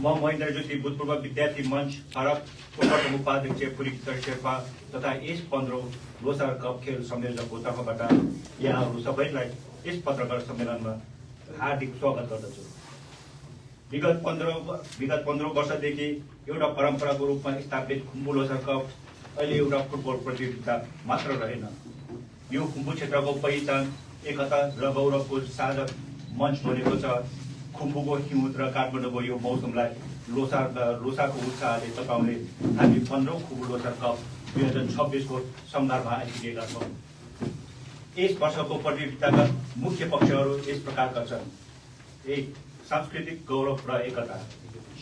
म महेन्द्र ज्योति भूतपूर्व विद्यार्थी मंच फरकको प्रथम उपाध्यक्ष पुरीकिशोर शेर्पा तथा यस 15औं लोसार कप खेल संयोजकको तर्फबाट यहाँहरू सबैलाई यस पत्रकार सम्मेलनमा हार्दिक स्वागत गर्दछु। विगत 15 वर्षदेखि एउटा परम्पराको रूपमा स्थापित खुम्बु लोसार कप अहिले एउटा फुटबल प्रतियोगिता मात्र रहेन। यो खुम्बु क्षेत्रको पहिचान, एकता र गौरवको साझा मञ्च बनेको छ। खुम्बुको हिउँद र काठमाडौँको यो मौसमलाई लोसारको उत्साहले तताउने हामी 15औं खुम्बु लोसार कप 2026 को सन्दर्भमा आइपुगेका छौँ। यस वर्षको प्रतियोगिताका मुख्य पक्षहरू यस प्रकारका छन्। 1. सांस्कृतिक गौरव र एकता।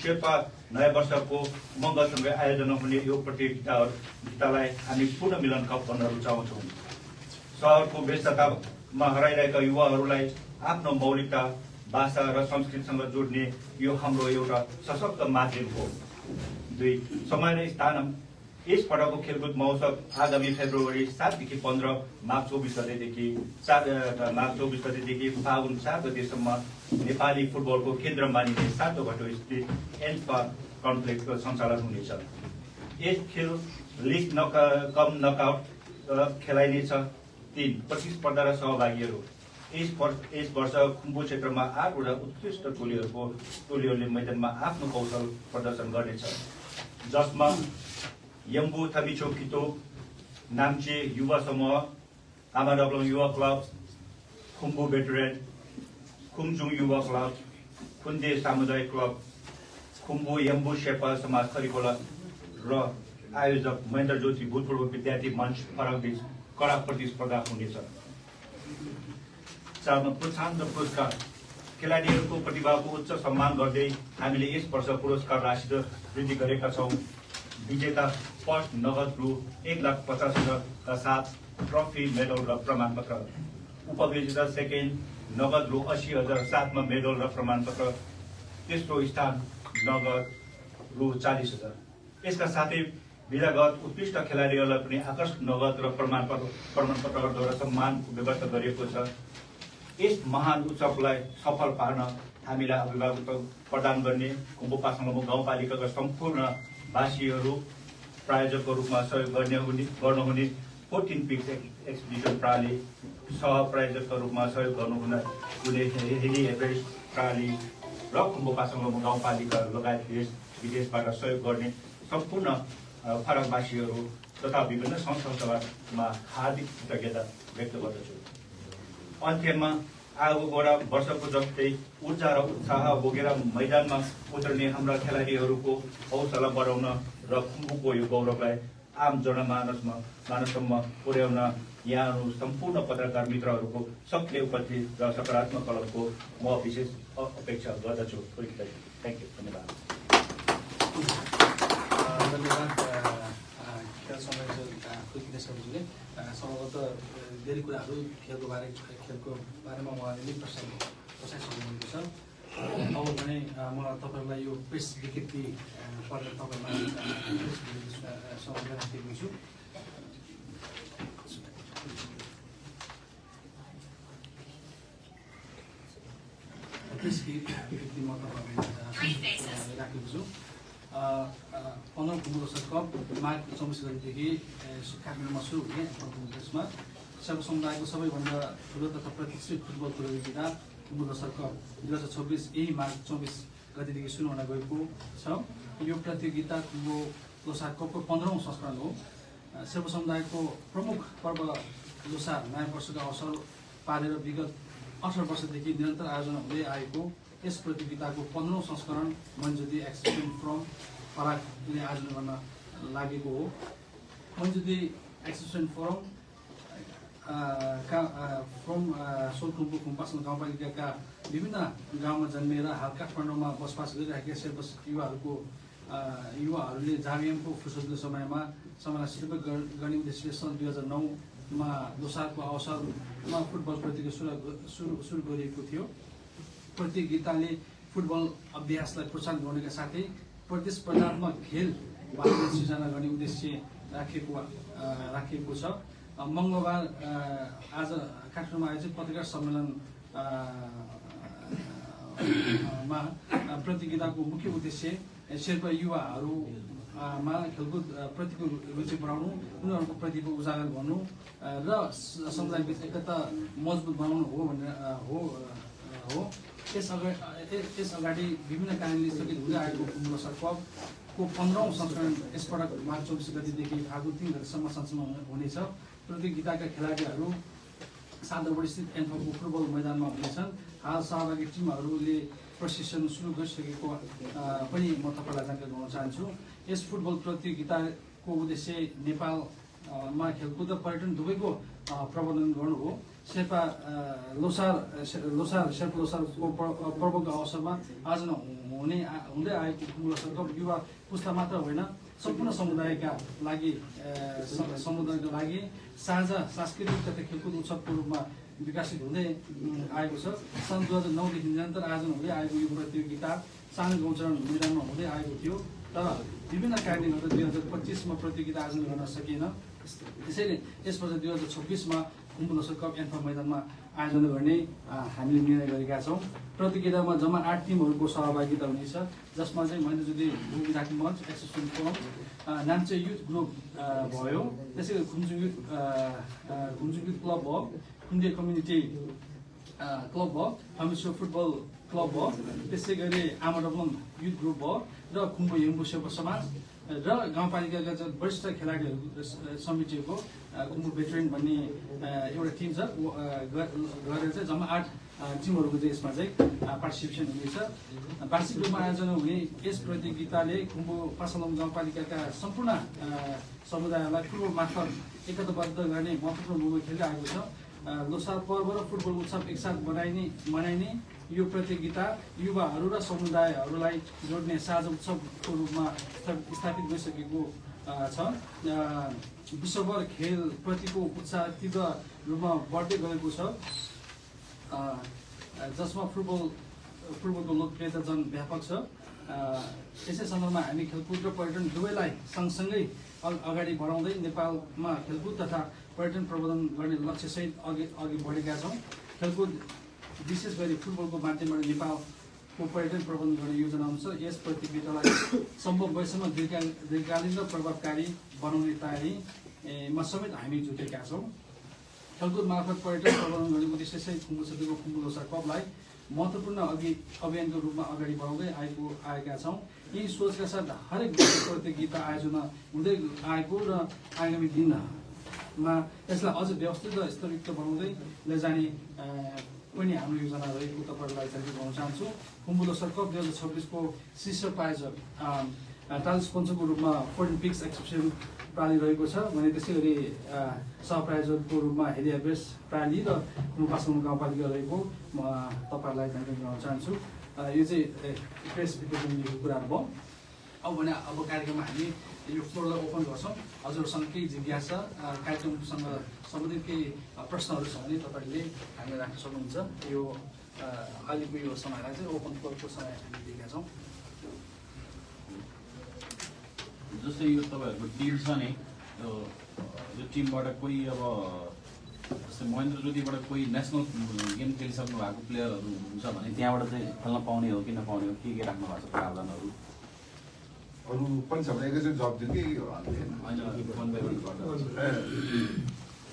शेर्पा नयाँ वर्षको उमङ्गसँगै आयोजना हुने यो प्रतियोगितालाई हामी पूर्ण मिलन कप भन्न रुचाउँछौँ। शहरको व्यस्ततामा हराइरहेका युवाहरूलाई आफ्नो मौलिकता, भाषा र संस्कृतिसँग जोड्ने यो हाम्रो एउटा सशक्त माध्यम हो। 2. समय र स्थान। यस पटकको खेलकुद महोत्सव आगामी फेब्रुअरी 7 देखि 15 माघ 24 गतेदेखि फागुन 4 गतेसम्म नेपाली फुटबलको केन्द्र मानिने 7 घटो स्थित एन्ड पार्क कम्प्लेक्सको सञ्चालन हुनेछ। यस खेल लिग कम नकआउट खेलाइनेछ। 3. प्रतिस्पर्धा र सहभागीहरू। यस वर्ष खुम्बु क्षेत्रमा 8 वटा उत्कृष्ट टोलीहरूले मैदानमा आफ्नो कौशल प्रदर्शन गर्नेछ, जसमा यम्बु थमिचो कितो, नाम्चे युवा समूह, आमाडब्लङ युवा क्लब, खुम्बु भेटरेन, खुम्जुङ युवा क्लब, खुन्दे सामुदायिक क्लब, खुम्बु यम्बु शेर्पा समाज खरिकोला र आयोजक महेन्द्र ज्योति भूतपूर्व विद्यार्थी मञ्च फरकबीच कडा प्रतिस्पर्धा हुनेछ। 4. प्रोत्साहन र पुरस्कार। खेलाडीहरूको प्रतिभाको उच्च सम्मान गर्दै हामीले यस वर्ष पुरस्कार राशि वृद्धि गरेका छौँ। विजेता फर्स्ट नगद रु 1,50,000 का साथ ट्रफी, मेडल र प्रमाणपत्र। उपविजेता सेकेन्ड नगद रु 80,000 साथमा मेडल र प्रमाणपत्र। तेस्रो स्थान नगद रु 40,000। यसका साथै विधागत उत्कृष्ट खेलाडीहरूलाई पनि आकर्षक नगद र प्रमाणपत्रद्वारा सम्मानको व्यवस्था गरिएको छ। यस महान उत्सवलाई सफल पार्न हामीलाई अभिभावकत्व प्रदान गर्ने खुम्बु पासाङलमु गाउँपालिकाका सम्पूर्ण वासीहरू प्रायोजकको रूपमा सहयोग गर्नुहुने 14 पिक्स एक्सपिडिसन प्रणाली, सह प्रायोजकका रूपमा सहयोग गर्नुहुने हेली एभरेस्ट प्रणाली र खुम्बु पासाङलमु गाउँपालिका लगायत देश विदेशबाट सहयोग गर्ने सम्पूर्ण फरकवासीहरू तथा विभिन्न संस्थामा हार्दिक कृतज्ञता व्यक्त गर्दछु। अन्त्यमा आगो वर्षको जस्तै ऊर्जा र उत्साह बोकेर मैदानमा उत्रने हाम्रा खेलाडीहरूको हौसला बढाउन र खुम्बुको यो गौरवलाई आम जनमानससम्म पुर्याउन यहाँहरू सम्पूर्ण पत्रकार मित्रहरूको सक्रिय उपस्थिति र सकारात्मक कलमको म विशेष अपेक्षा गर्दछु। Thank you. धन्यवाद। सम्भवतः धेरै कुराहरू खेलको बारेमा उहाँले नै प्रशासनको छ। अब भने म तपाईँहरूलाई यो प्रेस विज्ञप्ति पढेर तपाईँहरूलाई समग्र राखिदिएको छु। प्रेस विज्ञप्ति म तपाईँहरूलाई राखेको छु। 15 खुम्बु लोसार कप माघ 24 गतेदेखि काठमाडौँमा सुरु हुने देशमा सर्व समुदायको सबैभन्दा ठुलो तथा प्रतिष्ठित फुटबल प्रतियोगिता खुम्बु लोसार कप 2026 यही माघ 24 गतेदेखि सुरु हुन गएको छ। यो प्रतियोगिता खुम्बु लोसार कपको 15औं संस्करण हो। सर्व समुदायको प्रमुख पर्व लोसार नयाँ वर्षको अवसर पारेर विगत 18 वर्षदेखि निरन्तर आयोजना हुँदै आएको यस प्रतियोगिताको 15औं संस्करण मञ्जुदी एक्सटेन्सन फ्रम फराकले आयोजना गर्न लागेको हो। मञ्जुदी एक्सटेन्सन फ्रम सोलखुम्बु खुम्पासाङ गाउँपालिकाका विभिन्न गाउँमा जन्मेर हाल काठमाडौँमा बसोबास गरिरहेका शेर्पा युवाहरूले जाविएमको फुर्सदको समयलाई सदुपयोग गर्ने उद्देश्यले सन् 2009 मा लोसारको अवसरमा फुटबल प्रतियोगिता सुरु गरिएको थियो। प्रतियोगिताले फुटबल अभ्यासलाई प्रोत्साहन गर्नका साथै प्रतिस्पर्धात्मक खेल वातावरण सृजना गर्ने उद्देश्य राखिएको छ। मंगलबार आज काठमाडौँमा आयोजित पत्रकार सम्मेलन मा प्रतियोगिताको मुख्य उद्देश्य शेर्पा युवाहरूमा खेलकुद प्रतिको रुचि बढाउनु, उनीहरूको प्रतिभा उजागर गर्नु र समुदायबीच एकता मजबुत बनाउनु हो भनेर हो। यस अगाडि विभिन्न कारणले स्थगित हुँदै आएको खुम्बु लोसार कपको 15औं संस्करण यसपटक मार्च 24 गतिदेखि फागुन 3 गतिसम्म सञ्चालन हुनेछ। प्रतियोगिताका खेलाडीहरू 7 नम्बर स्थित एन्फोको फुटबल मैदानमा हुनेछन्। हाल सहभागी टिमहरूले प्रशिक्षण सुरु गरिसकेको पनि म तपाईँलाई जानकारी गराउन चाहन्छु। यस फुटबल प्रतियोगिताको उद्देश्य नेपालमा खेलकुद र पर्यटन दुवैको प्रबन्धन गर्नु हो। शेर्पा लोसारको पर्वको अवसरमा आयोजना हुँदै आएको खुम्बु लोसार कप युवा पुस्ता मात्र होइन सम्पूर्ण समुदायका लागि साझा सांस्कृतिक तथा खेलकुद उत्सवको रूपमा विकसित हुँदै आएको छ। सन् 2009 देखि निरन्तर आयोजना हुँदै आएको यो प्रतियोगिता सानो गौचरण मैदानमा हुँदै आएको थियो, तर विभिन्न कारणले गर्दा 2025मा प्रतियोगिता आयोजना गर्न सकिएन। त्यसैले यस वर्ष 2026मा खुम्बु लोसार कप एन्फा मैदानमा आयोजना गर्ने हामीले निर्णय गरेका छौँ। प्रतियोगितामा जम्मा 8 टिमहरूको सहभागिता हुनेछ, जसमा चाहिँ महेन्द्रज्योति भूविराकी मञ्च, एक्सेसन फोरम, नाम्चे युथ ग्रुप भयो, त्यसै गरी खुम्चुङ युथ क्लब भयो, कुन्दे कम्युनिटी क्लब भयो, हमेश्वर फुटबल क्लब भयो, त्यसै गरी आमाडबलम युथ ग्रुप भयो र खुम्बु हेम्बु सेवा समाज र गाउँपालिकाका वरिष्ठ खेलाडीहरू समितिको खुम्बु भेटरेन भन्ने एउटा टिम छ, गरेर चाहिँ जम्मा 8 टिमहरूको चाहिँ यसमा चाहिँ पार्टिसिपेसन हुनेछ। वार्षिक रूपमा आयोजना हुने यस प्रतियोगिताले खुम्बु पासालम गाउँपालिकाका सम्पूर्ण समुदायलाई फुटबल मार्फत एकताबद्ध गर्ने महत्त्वपूर्ण भूमिका खेल्दै आएको छ। लोसार पर्व र फुटबल उत्सव एकसाथ मनाइने यो प्रतियोगिता युवाहरू र समुदायहरूलाई जोड्ने साझा उत्सवको रूपमा स्थापित भइसकेको छ। विश्वभर खेलप्रतिको उत्साह तीव्र रूपमा बढ्दै गएको छ, जसमा फुटबलको लोकप्रियता जनव्यापक छ। यसै सन्दर्भमा हामी खेलकुद र पर्यटन दुवैलाई सँगसँगै अगाडि बढाउँदै नेपालमा खेलकुद तथा पर्यटन प्रबन्धन गर्ने लक्ष्यसहित अघि बढेका छौँ। खेलकुद विशेष गरी फुटबलको माध्यमबाट नेपालको पर्यटन प्रबन्धन गर्ने योजना अनुसार यस प्रतियोगितालाई सम्भव भएसम्म दीर्घकालीन र प्रभावकारी बनाउने तयारीमा समेत हामी जुटेका छौँ। खेलकुद मार्फत पर्यटन प्रबन्धन गर्ने उद्देश्यसहित खुम्बु क्षेत्रको खुम्बु लोसार कपलाई महत्त्वपूर्ण अभियानको रूपमा अगाडि बढाउँदै आएका छौँ। यी सोचका साथ हरेक वर्ष प्रतियोगिता आयोजना हुँदै आएको र आगामी दिनमा यसलाई अझ व्यवस्थित र स्तरयुक्त बनाउँदै लैजाने पनि हाम्रो योजना रहेको तपाईँहरूलाई जानकारी गराउन चाहन्छु। खुम्बु लोसार कप 2026को शीर्ष प्रायोजक टाइल स्पोन्सरको रूपमा 14 पिक्स एक्सप्रेसन प्राली रहेको छ भने त्यसै गरी सहप्रायोजकको रूपमा हेली एभरेस्ट प्राली र पासाङ गाउँपालिका रहेको म तपाईँहरूलाई जानकारी गराउन चाहन्छु। यो चाहिँ प्रेस विज्ञप्तिको कुराहरू भयो। अब कार्यक्रममा हामी यो फ्लोरलाई ओपन गर्छौँ। हजुरहरूसँग केही जिज्ञासा कार्यक्रमसँग सम्बन्धित केही प्रश्नहरू छ भने तपाईँहरूले हामीलाई राख्न सक्नुहुन्छ। यो अहिलेको यो समयलाई चाहिँ ओपन फ्लोरको समय हामी दिएका छौँ। जस्तै यो तपाईँहरूको टिम छ नि, यो टिमबाट कोही अब जस्तै महेन्द्र ज्योतिबाट कोही नेसनल गेम खेलिसक्नु भएको प्लेयरहरू हुन्छ भने त्यहाँबाट चाहिँ खेल्न पाउने हो कि नपाउने हो, के राख्नु भएको छ प्रावधानहरू? अरू पनि छ भने एकैचोटि जब दिनु कि यो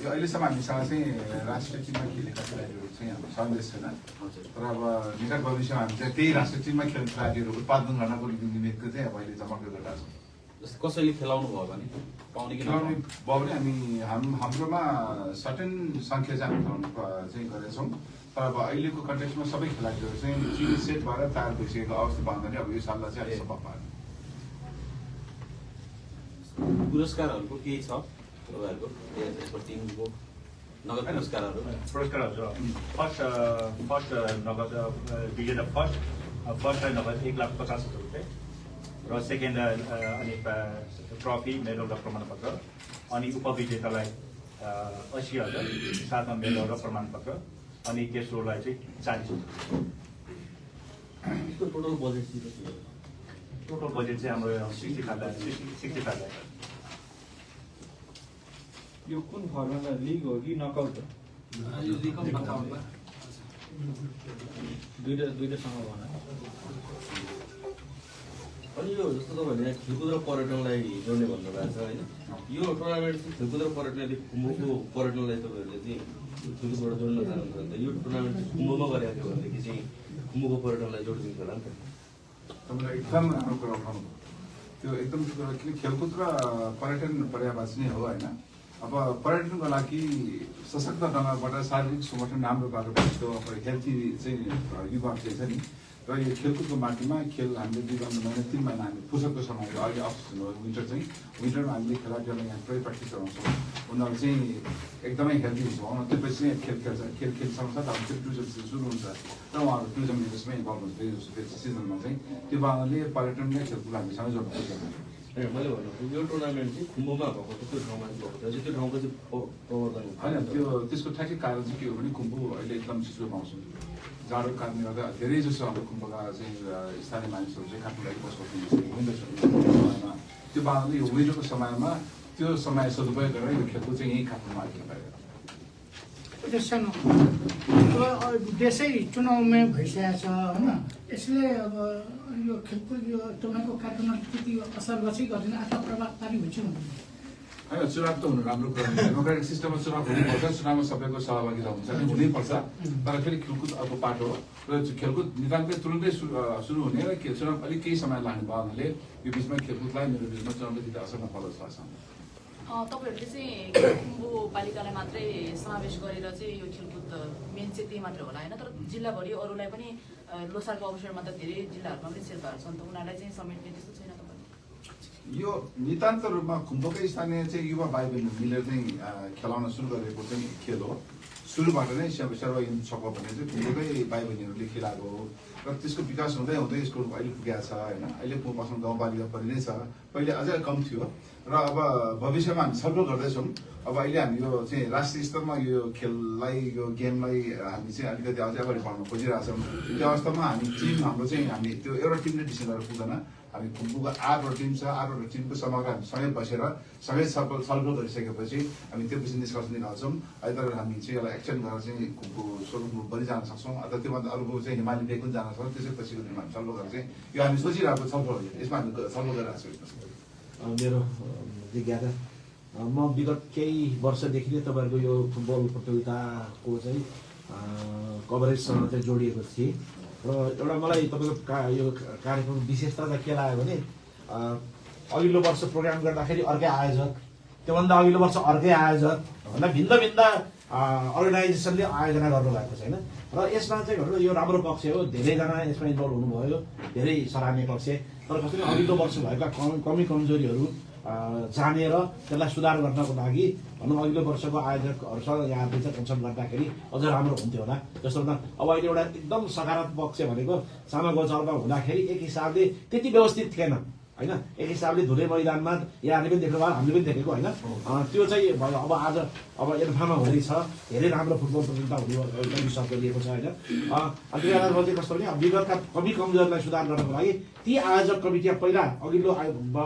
अहिलेसम्म हामीसँग चाहिँ राष्ट्रिय टिममा खेलेका खेलाडीहरू चाहिँ हाम्रो सन्देश छैन, तर अब निकट भविष्यमा हामी चाहिँ त्यही राष्ट्रिय टिममा खेल्ने खेलाडीहरू उत्पादन गर्नको निमित्त चाहिँ अब अहिले जमर्को गरेका छौँ। जस्तै कसैले खेलाउनु भयो भने पाउने कि खेलाउने भयो भने हाम्रोमा सर्टेन सङ्ख्या चाहिँ हामी खेलाउनु चाहिँ गरेका छौँ, तर अब अहिलेको कन्टेक्समा सबै खेलाडीहरू चाहिँ टिम सेट भएर तयार भइसकेको अवस्था भन्दाखेरि अब यो साललाई चाहिँ अलिक सम्भव भएन। पुरस्कारहरूको केही छ तपाईँहरूको टिमको नगद पुरस्कारहरू? पुरस्कारहरू फर्स्ट नगद विजेता फर्स्टलाई नगद 1,50,000 रुपियाँ र सेकेन्ड अनि ट्रफी, मेडल र प्रमाणपत्र, अनि उपविजेतालाई 80,000, साथमा मेडल र प्रमाणपत्र, अनि तेस्रोलाई चाहिँ 40,000। टोटल बजेट चाहिँ हाम्रो 65 लाख। यो कुन फर्मुला लिग हो कि नकआउट हो? यो लिग अफ नकआउटमा दुईटासँग भन। अनि यो जस्तो तपाईँहरूले खेलकुद र पर्यटनलाई जोड्ने भन्नुभएको छ होइन, यो टुर्नामेन्ट चाहिँ खेलकुद र पर्यटनले कुम्भको पर्यटनलाई तपाईँहरूले चाहिँ खेलकुदबाट जोड्न चाहनुहुन्छ भने त यो टुर्नामेन्ट चाहिँ कुम्भमा गरेको थियो भनेदेखि चाहिँ कुम्भको पर्यटनलाई जोडिदिन्छ होला नि त। तपाईँलाई एकदम राम्रो कुरा उठाउनु भयो, त्यो एकदम ठिक कुरा। किन खेलकुद र पर्यटन पर्यायवाची नै हो होइन। अब पर्यटनको लागि सशक्त ढङ्गबाट शारीरिक संगठन राम्रो भएको हेल्थी चाहिँ युवा चाहिँ छ नि, र यो खेलकुदको माटीमा खेल हामीले 2 महिना 3 महिना हामी फुर्सदको समय अहिले अफ सिजन हो, विन्टर चाहिँ विन्टरमा हामीले खेलाडीहरूलाई यहाँ पुरै प्र्याक्टिस गराउँछौँ, उनीहरू चाहिँ एकदमै हेल्दी हुन्छ। उनीहरू त्यसपछि चाहिँ खेल खेल्छ, खेल खेलिसक्छ त अब त्यो टुरिज्म सिजन सुरु हुन्छ र उहाँहरू टुरिज्म बिजनेसमै इन्भल्भ हुन्छ। त्यो सिजनमा चाहिँ त्यो बाहुनाले पर्यटन र खेलकुद हामीसँग जोड्नु खोज्छ। मैले भन्नु यो टुर्नामेन्ट चाहिँ कुम्भमा भएको त्यो ठाउँमा भएको थियो, त्यो ठाउँको चाहिँ प्रवर्धन होइन। त्यो त्यसको ठ्याक्कै कारण चाहिँ के हो भने कुम्भ अहिले एकदम चिसो मौसम, जाडोको कारणले गर्दा धेरै जसो हाम्रो कुम्भका चाहिँ स्थानीय मानिसहरू चाहिँ काठमाडौँ बस्नु विन्टर समयमा, त्यो बाहुनाले यो विन्टरको समयमा त्यो समय सदुपयोग गरेर यो खेलकुद चाहिँ यहीँ काठमाडौँमा आइदिनु त्यो सानो अब देशै चुनावमै भइसकेको छ होइन, यसले अब यो खेलकुद यो तपाईँको कार्यक्रममा त्यति असर गर्छ गर्दैन अथवा प्रभाव पारी हुन्छ होइन। चुनाव त हुनु राम्रो कुरा, डेमोक्रेटिक सिस्टममा चुनाव हुनुपर्छ, चुनावमा सबैको सहभागिता हुन्छ हुनैपर्छ, तर फेरि खेलकुद अर्को पाटो हो र खेलकुद नितान्तै तुरुन्तै सुरु हुने र चुनाव अलिक केही समय लाग्ने भयो हुनाले यो बिचमा खेलकुदलाई मेरो बिचमा चुनावले त्यति असर नपर्दछ जस्तो लाग्छ। तपाईँहरूले चाहिँ कुम्भो पालिकालाई मात्रै समावेश गरेर चाहिँ यो खेलकुद मेन चाहिँ त्यही मात्रै होला होइन, तर जिल्लाभरि अरूलाई पनि लोसारको अवसरमा त धेरै जिल्लाहरूमा पनि शेर्पाहरू छन् त उनीहरूलाई चाहिँ समेट्ने त्यस्तो छैन तपाईँले? यो नितान्त रूपमा कुम्भकै स्थानीय चाहिँ युवा भाइ बहिनी मिलेर चाहिँ खेलाउन सुरु गरेको चाहिँ खेल हो। सुरुबाट नै सर्वयन छक्क भन्ने चाहिँ कुम्भकै भाइ बहिनीहरूले खेलाएको हो र त्यसको विकास हुँदै हुँदै यसको अहिले पुगेको छ होइन। अहिले कुम्भमा गाउँपालिका पनि नै छ, पहिले अझै कम थियो र अब भविष्यमा हामी छलफल गर्दैछौँ। अब अहिले हामी यो चाहिँ राष्ट्रिय स्तरमा यो खेललाई यो गेमलाई हामी चाहिँ अलिकति अझै अगाडि बढ्न खोजिरहेछौँ। त्यो अवस्थामा हामी टिम हाम्रो चाहिँ हामी त्यो एउटा टिमले डिसिसन गरेर पुग्दैन, हामी कुम्भको 8वटा टिम छ, 8वटा टिमको समग्र हामी सँगै बसेर सँगै छलफल गरिसकेपछि हामी त्यो पछि निष्कर्ष निकाल्छौँ। आइतबार हामी चाहिँ यसलाई एक्सटेन्ड गरेर चाहिँ कुम्भको स्वरूप पनि जान सक्छौँ अथवा त्योभन्दा अरूको चाहिँ हिमाली लेक पनि जान सक्छौँ। त्यसै पछिको दिनमा हामी छलफल गरेर चाहिँ यो हामी सोचिरहेको छलफल हो, यसमा हामी छलफल गरिरहेको छौँ। मेरो जिज्ञासा, म विगत केही वर्षदेखि नै तपाईँहरूको यो फुटबल प्रतियोगिताको चाहिँ कभरेजसँग चाहिँ जोडिएको थिएँ र एउटा मलाई तपाईँको यो कार्यक्रम विशेषता चाहिँ के लाग्यो भने अघिल्लो वर्ष प्रोग्राम गर्दाखेरि अर्कै आयोजक, त्योभन्दा अघिल्लो वर्ष अर्कै आयोजक भन्दा भिन्न भिन्न अर्गनाइजेसनले आयोजना गर्नुभएको छैन र यसमा चाहिँ भनौँ यो राम्रो पक्ष हो, धेरैजना यसमा इन्भल्भ हुनुभयो, धेरै सराहनीय पक्ष। तर कसरी अघिल्लो वर्ष भएका कमी कमजोरीहरू जानेर त्यसलाई सुधार गर्नको लागि भनौँ अघिल्लो वर्षको आयोजकहरूसँग यहाँहरूले चाहिँ कन्सल्ट गर्दाखेरि अझ राम्रो हुन्थ्यो होला जस्तो भन्दा अब अहिले एउटा एकदम सकारात्मक पक्ष भनेको सानो गोचरमा हुँदाखेरि एक हिसाबले त्यति व्यवस्थित थिएन होइन। एक हिसाबले धुले मैदानमा यहाँले पनि देख्नुभयो, हामीले पनि देखेको होइन। त्यो चाहिँ अब आज अब एन्फामा हुँदैछ, धेरै राम्रो फुटबल प्रतियोगिता हुने विश्वास गरिएको छ होइन। अनि त्यो चाहिँ कस्तो भने विगतका कमी कमजोरलाई सुधार गर्नको लागि ती आयोजक कमिटी पहिला अघिल्लो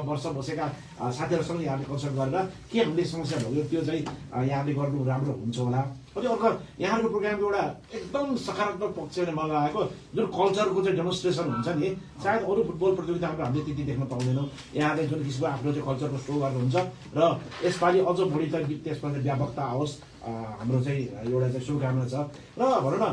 वर्ष बसेका साथीहरूसँग यहाँले कन्सल्ट गरेर के हामीले समस्या भयो त्यो चाहिँ यहाँले गर्नु राम्रो हुन्छ होला। अनि अर्को यहाँको प्रोग्रामको एउटा एकदम सकारात्मक पक्ष भने मलाई लागेको जुन कल्चरको चाहिँ डेमोन्स्ट्रेसन हुन्छ नि, सायद अरू फुटबल प्रतियोगितामा हामीले त्यति देख्न पाउँदैनौँ। यहाँले जुन किसिमको आफ्नो चाहिँ कल्चरको सो गर्नुहुन्छ र यसपालि अझ बढी त त्यसमा चाहिँ व्यापकता आओस् हाम्रो चाहिँ एउटा चाहिँ शुभकामना छ। र भनौँ न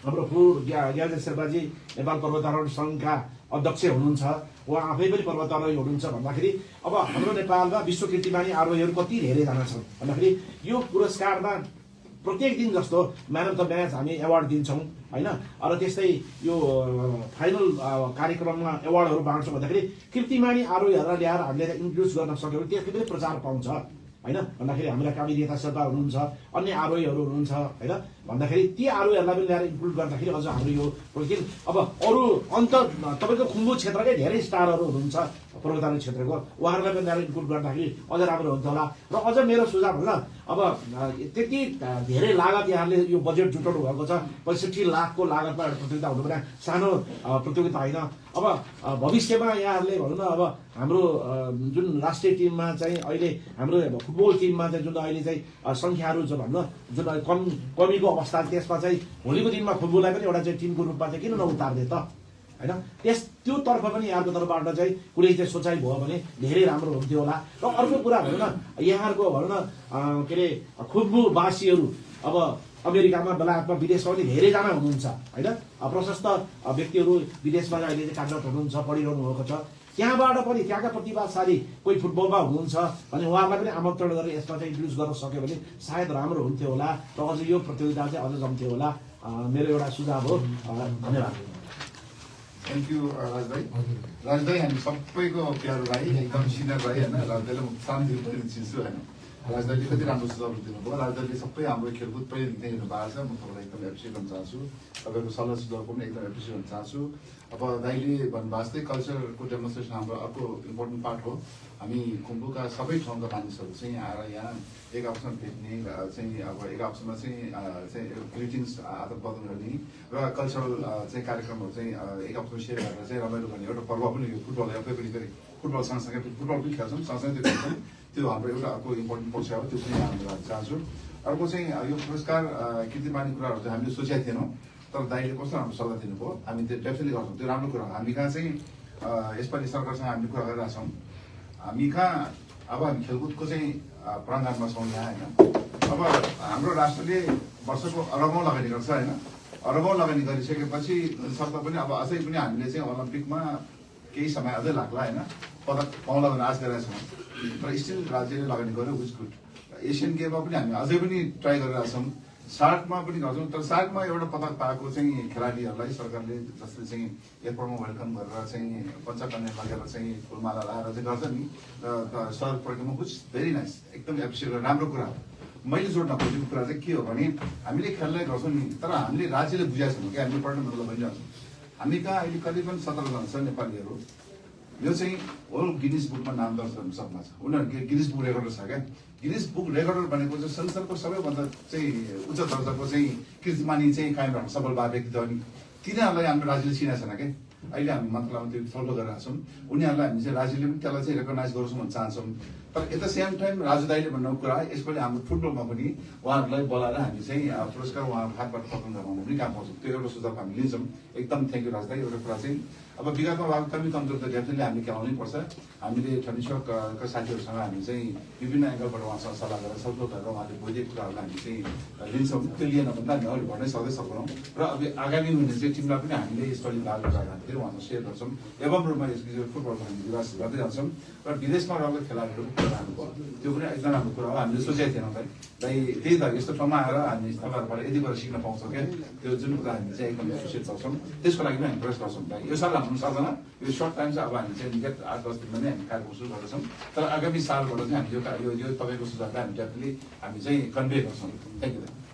हाम्रो ज्ञानेन्द्र शेर्पाजी नेपाल पर्वतारोहण सङ्घका अध्यक्ष हुनुहुन्छ, उहाँ आफै पनि पर्वतारोही हुनुहुन्छ भन्दाखेरि अब हाम्रो नेपालमा विश्व कीर्तिमानी आरोहीहरू कति धेरैजना छन् भन्दाखेरि यो पुरस्कारमा प्रत्येक दिन जस्तो म्यान अफ द म्याच हामी एवार्ड दिन्छौँ होइन। र त्यस्तै यो फाइनल कार्यक्रममा एवार्डहरू बाँड्छौँ भन्दाखेरि कीर्तिमानी आरोहीहरूलाई ल्याएर हामीले इन्ट्रोड्युस गर्न सक्यौँ भने त्यसले पनि प्रचार पाउँछ होइन। भन्दाखेरि हाम्रा कामिरिता शेर्पा हुनुहुन्छ, अन्य आरोहीहरू हुनुहुन्छ होइन। भन्दाखेरि ती आरोहीहरूलाई पनि ल्याएर इन्क्लुड गर्दाखेरि अझ हाम्रो यो अब अरू अन्त तपाईँको खुम्बु क्षेत्रकै धेरै स्टारहरू हुनुहुन्छ पर्वतारोहण क्षेत्रको, उहाँहरूलाई पनि ल्याएर इन्क्लुड गर्दाखेरि अझ राम्रो हुन्छ होला। र अझ मेरो सुझाव होइन, अब त्यति धेरै लागत यहाँले यो बजेट जुटाउनु भएको छ, 65 लाखको लागतमा एउटा प्रतियोगिता हुनुपर्ने सानो प्रतियोगिता होइन। अब भविष्यमा यहाँहरूले भनौँ न अब हाम्रो जुन राष्ट्रिय टिममा चाहिँ अहिले हाम्रो फुटबल टिममा चाहिँ जुन अहिले चाहिँ सङ्ख्याहरू छ भनौँ जुन कमीको अवस्था त्यसमा चाहिँ भोलिको दिनमा फुटबललाई पनि एउटा चाहिँ टिमको रूपमा चाहिँ किन नउतार्ने त होइन त्यो तर्फ पनि यहाँको तर्फबाट चाहिँ कुनै चाहिँ सोचाइ भयो भने धेरै राम्रो हुन्थ्यो होला र अर्को कुरा भनौँ न यहाँहरूको भनौँ न के अरे खुम्बुवासीहरू अब अमेरिकामा बेलायतमा विदेशमा पनि धेरैजना हुनुहुन्छ होइन प्रशस्त व्यक्तिहरू विदेशमा अहिले चाहिँ कार्यरत हुनुहुन्छ पढिरहनु भएको छ त्यहाँबाट पनि त्यहाँका प्रतिभाशाली कोही फुटबलमा हुनुहुन्छ भने उहाँहरूलाई पनि आमन्त्रण गरेर यसमा चाहिँ इन्ट्रोड्युस गर्न सक्यो भने सायद राम्रो हुन्थ्यो होला र अझ यो प्रतियोगिता चाहिँ अझ जम्थ्यो होला मेरो एउटा सुझाव हो धन्यवाद थ्याङ्क यू राज भाइ हामी सबैको प्यारो भाइ एकदम सिनियर भाइ होइन राजदाईले म सानोदेखि पनि चिन्छु होइन राजदाईले कति राम्रो सुझावहरू दिनुभयो राजदाईले सबै हाम्रो खेलकुद पहिलेदेखि हेर्नु भएको छ म तपाईँलाई एकदम एप्रिसिएट गर्न चाहन्छु तपाईँको सल्लाह सुझावको पनि एकदम एप्रिसिएट गर्न चाहन्छु अब दाइले भन्नुभएको जस्तै कल्चरको डेमोन्स्ट्रेसन हाम्रो अर्को इम्पोर्टेन्ट पार्ट हो हामी खुम्बुका सबै ठाउँका मानिसहरू चाहिँ आएर यहाँ एक आपसमा भेट्ने चाहिँ अब एक आपसमा चाहिँ ग्रिटिङ्स आदान प्रदान गर्ने र कल्चरल चाहिँ कार्यक्रमहरू चाहिँ एक आपसमा सेयर गरेर चाहिँ रमाइलो गर्ने एउटा पर्व पनि यो फुटबल आफै पनि फेरि फुटबल सँगसँगै फुटबल पनि खेल्छौँ सँगसँगै त्यो खेल्छौँ त्यो हाम्रो एउटा अर्को इम्पोर्टेन्ट पक्ष हो त्यो पनि हामीले राख्न चाहन्छु अर्को चाहिँ यो पुरस्कार कीर्तिमानी कुराहरू चाहिँ हामीले सोचेका थिएनौँ तर दाइले कस्तो राम्रो सल्लाह दिनुभयो हामी त्यो डेफिनेटली गर्छौँ त्यो राम्रो कुरा हो हामी कहाँ चाहिँ यसपालि सरकारसँग हामीले कुरा गरिरहेका छौँ हामी कहाँ अब हामी खेलकुदको चाहिँ प्राङ्गणमा छौँ यहाँ होइन अब हाम्रो राष्ट्रले वर्षको अरबौँ लगानी गर्छ होइन अरबौँ लगानी गरिसकेपछि सरकार पनि अब अझै पनि हामीले चाहिँ ओलम्पिकमा केही समय अझै लाग्ला होइन पदक पाउँला भनेर आश गरिरहेका छौँ तर स्टिल राज्यले लगानी गर्यो विच गुड एसियन गेममा पनि हामी अझै पनि ट्राई गरिरहेका छौँ सार्कमा पनि गर्छौँ तर सार्कमा एउटा पदक पाएको चाहिँ खेलाडीहरूलाई सरकारले जसले चाहिँ एयरपोर्टमा वेलकम गरेर चाहिँ पञ्चकन्या लगेर चाहिँ फुलमाला लगाएर चाहिँ गर्छ नि सर प्रोग्राममा कुछ भेरी नाइस एकदम एप्रिसिएट राम्रो कुरा हो मैले जोड्न खोजेको कुरा चाहिँ के हो भने हामीले खेल्दै गर्छौँ नि तर हामीले राज्यले बुझाएको छैनौँ कि हामीले पर्यटन मतलब भइरहेछौँ हामी कहाँ अहिले करिबन 17 जना छ नेपालीहरू यो चाहिँ होल गिनिस बुकमा नाम दर्ज गर्न सक्नु छ उनीहरू गिनिस बुक रेकर्डर छ क्या गिनिस बुक रेकर्डर भनेको चाहिँ संसारको सबैभन्दा चाहिँ उच्च दर्जाको चाहिँ कीर्तिमानी चाहिँ कायम राख्नु सबल भए व्यक्ति अनि तिनीहरूलाई हाम्रो राज्यले चिनाएको छैन क्या अहिले हामी मन्त्रालयमा त्यो फलो गरिरहेको छौँ उनीहरूलाई हामी चाहिँ राज्यले पनि त्यसलाई चाहिँ रेकगनाइज गरोस् भन्न चाहन्छौँ तर at the same time Raju दाइले भन्नु कुरा यसपालि हाम्रो फुटबलमा पनि उहाँहरूलाई बोलाएर हामी चाहिँ पुरस्कार उहाँहरूको हातबाट प्रदान गराउनु पनि काम पाउँछौँ त्यो एउटा सुझाव हामी लिन्छौँ एकदम थ्याङ्क यू राजु दाइ एउटा कुरा चाहिँ अब विगतमा भएको कमी कमजोर त डेफिनेटली हामीले खेलाउनै पर्छ हामीले ठनिसकका साथीहरूसँग हामी चाहिँ विभिन्न एङ्गलबाट उहाँसँग सल्लाह गरेर सजिलो गरेर उहाँले बुझेको कुराहरूलाई हामी चाहिँ लिन्छौँ त्यो लिएन भन्दा हामी अगाडि बढ्नै सक्दै सक्दैनौँ र अब आगामी महिना चाहिँ टिमलाई पनि हामीले यसपालि भाग गरेर फेरि उहाँसँग सेयर गर्छौँ एवं रूपमा यस फुटबलको हामी विकास गर्दै जान्छौँ र विदेशमा रहेको खेलाडीहरू भयो त्यो पनि एकदम राम्रो कुरा हो हामीले सोचेको थिएनौँ दाइ त्यही त यस्तो ठाउँमा आएर हामी तपाईँहरूबाट यति कुरा सिक्न पाउँछौँ क्या त्यो जुन कुरा हामी चाहिँ एकदम एप्रिसिएट गर्छौँ त्यसको लागि पनि हामी प्रयास गर्छौँ दाइ यो साल हुनु सक्दैन यो सर्ट टाइम चाहिँ अब हामी चाहिँ निकट 8-10 दिनमा नै हामी कार्यक्रम सुरु गर्दैछौँ तर आगामी सालबाट चाहिँ हामी यो तपाईँको सुझावलाई हामी डेफिनेटली हामी चाहिँ कन्भे गर्छौँ थ्याङ्क यू